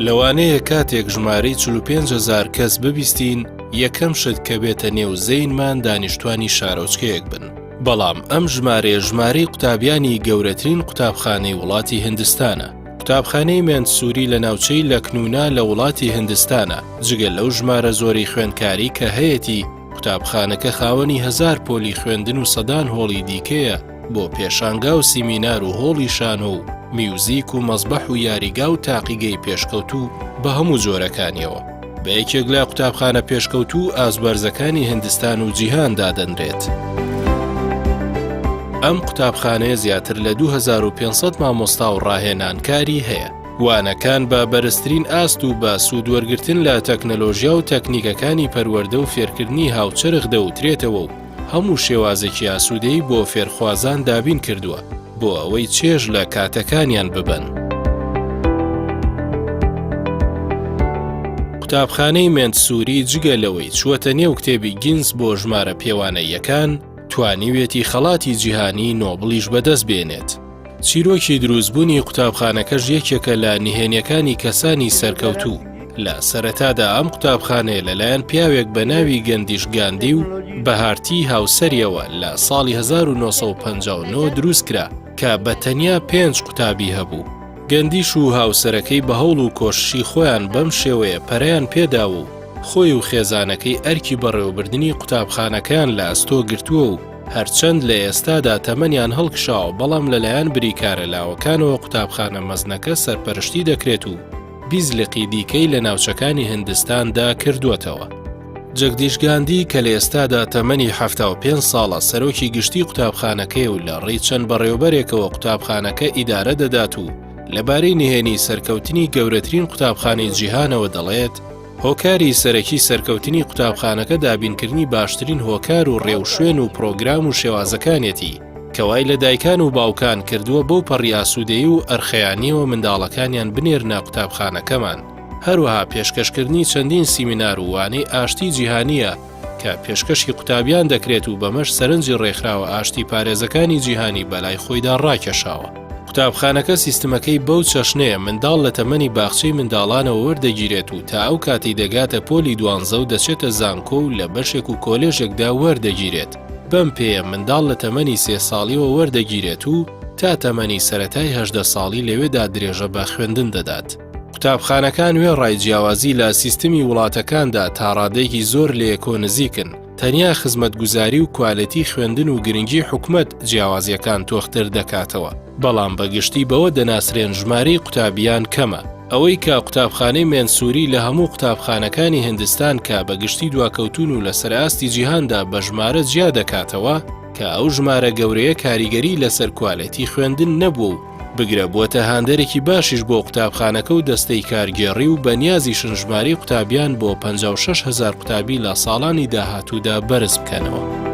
لەوانەیە کاتێک ژمارەی 45 هەزار کەس ببیستین، یەکەم شت کە بێتە نێو زەینمان دانیشتوانی شارۆچکەیەک بن. بەڵام ئەم ژمارەیە ژمارەی قوتابیانی گەورەترین قوتابخانەی وڵاتی هندستانە. قوتابخانەی مێنتسوری لە ناوچەی لەکنونا لە وڵاتی هندستانە، جگە لەو ژمارە زۆرەی خوێندکاری کە هەیەتی، قوتابخانەکە خاوەنی هەزار پۆلی خوێندن و سەدان هۆڵی دیکەیە بۆ پێشانگا و سیمینار و هۆڵی شانۆ و میوزیک و مەزبەح و یاریگا و تاقیگەی پێشکەوتوو بە هەموو جۆرەکانیەوە. بە یەکێک لە قوتابخانە پێشکەوتوو و ئاستبەرزەکانی هندستان و جیهان دادەنرێت. ئەم قوتابخانەیە زیاتر لە 2500 مامۆستا و ڕاهێنانکاری هەیە. وانەکان بە بەرزترین ئاست و بە سوود وەرگرتن لە تەکنەلۆژیا و تەکنیکەکانی پەروەردە و فێرکردنی هاوچەرخ دەوترێتەوە و هەموو شێوازێکی ئاسوودەیی بۆ فێرخوازان دابین کردووە بۆ ئەوەی چێژ لە کاتەکانیان ببەن. قوتابخانەی مێنتسوری جگە لەوەی چووەتە نێو کتێبی گینس بۆ ژمارە پێوانەییەکان، توانیویەتی خەڵاتی جیهانیی نۆبڵیش بەدەست بێنێت. چیرۆکی دروستبوونی قوتابخانەکەش یەکێکە لە نهێنیەکانی کەسانی سەرکەوتوو، لە سەرەتادا ئەم قوتابخانەیە لەلایەن پیاوێک بە ناوی گەندیش گاندی و بەهارتی هاوسەریەوە لە ساڵی 1959 دروستکرا کە بە تەنیا پێنج قوتابی هەبوو. گەندیش و هاوسەرەکەی بە هەوڵ و کۆششی خۆیان بەم شێوەیە پەرەیان پێداوە و خۆی و خێزانەکەی ئەرکی بەڕێوەبردنی قوتابخانەکەیان لە ئەستۆ گرتووە و هەرچەند لە ئێستادا تەمەنیان هەڵکشاوە بەڵام لەلایەن بریکارە لاوەکانەوە قوتابخانە مەزنەکە سەرپەرشتی دەکرێت و 20 لقی دیکەی لە ناوچەکانی هندستاندا کردووەتەوە. جەگدیش گاندی کە لە ئێستادا تەمەنی 75 ساڵە سەرۆکی گشتی قوتابخانەکەی و لە ڕێی چەند بەڕێوبەرێکەوە قوتابخانەکە ئیدارە دەدات و لەبارەی نهێنی سەرکەوتنی گەورەترین قوتابخانەی جیهانەوە دەڵێت، هۆکاری سەرەکی سەرکەوتنی قوتابخانەکە دابینکردنی باشترین هۆکار و ڕێوشوێن و پرۆگرام و شێوازەکانێتی کە وای لە دایکان و باوکان کردووە بەو پەڕی ئاسوودەیی و ئەرخەیانیەوە منداڵەکانیان بنێرنە قوتابخانەکەمان هەروەها پێشکەشکردنی چەندین سیمینار و وانەی ئاشتی جیهانیە کە پێشکەشی قوتابیان دەکرێت و بەمەش سەرنجی ڕێکخراوە ئاشتی پارێزەکانی جیهانی بەلای خۆیدا ڕاکێشاوە. قوتابخانەکە سیستمەکەی بەو چەشنەیە منداڵ لە تەمەنی باخچەی منداڵانەوە وەردەگیرێت و تا ئەو کاتەی دەگاتە پۆلی دوانزە و دەچێتە زانکۆ و لە بەشێک و کۆلێژێکدا وەردەگیرێت، بەم پێیە منداڵ لە تەمەنی سێ ساڵیەوە وەردەگیرێت و تا تەمەنی سەرەتای 18 ساڵی لەوێدا درێژە بە خوێندن دەدات. قوتابخانەکان وێڕای جیاوازی لە سیستمی وڵاتەکاندا تاڕادەیەکی زۆر لەیەکۆ نزیکن، تەنیا خزمەتگوزاری و کوالێتی خوێندن و گرنگی حکومەت جیاوازیەکان تۆختر دەکاتەوە، بەڵام بە گشتی بەوە دەناسرێن ژمارەی قوتابیان کەمە. ئەوەی کە قوتابخانەی مێنسوری لە هەموو قوتابخانەکانی هندستان کە بە گشتی دواکەوتوون و لەسەر ئاستی جیهاندا بە ژمارە جیا دەکاتەوە، کە ئەو ژمارە گەورەیە کاریگەری لەسەر کوالێتی خوێندن نەبووە و بگرە بووەتە هاندەرێکی باشیش بۆ قوتابخانەکە و دەستەی کارگێڕی و بەنیازیشن ژمارەی قوتابیان بۆ 56 هەزار قوتابی لە ساڵانی داهاتوودا بەرز بکەنەوە.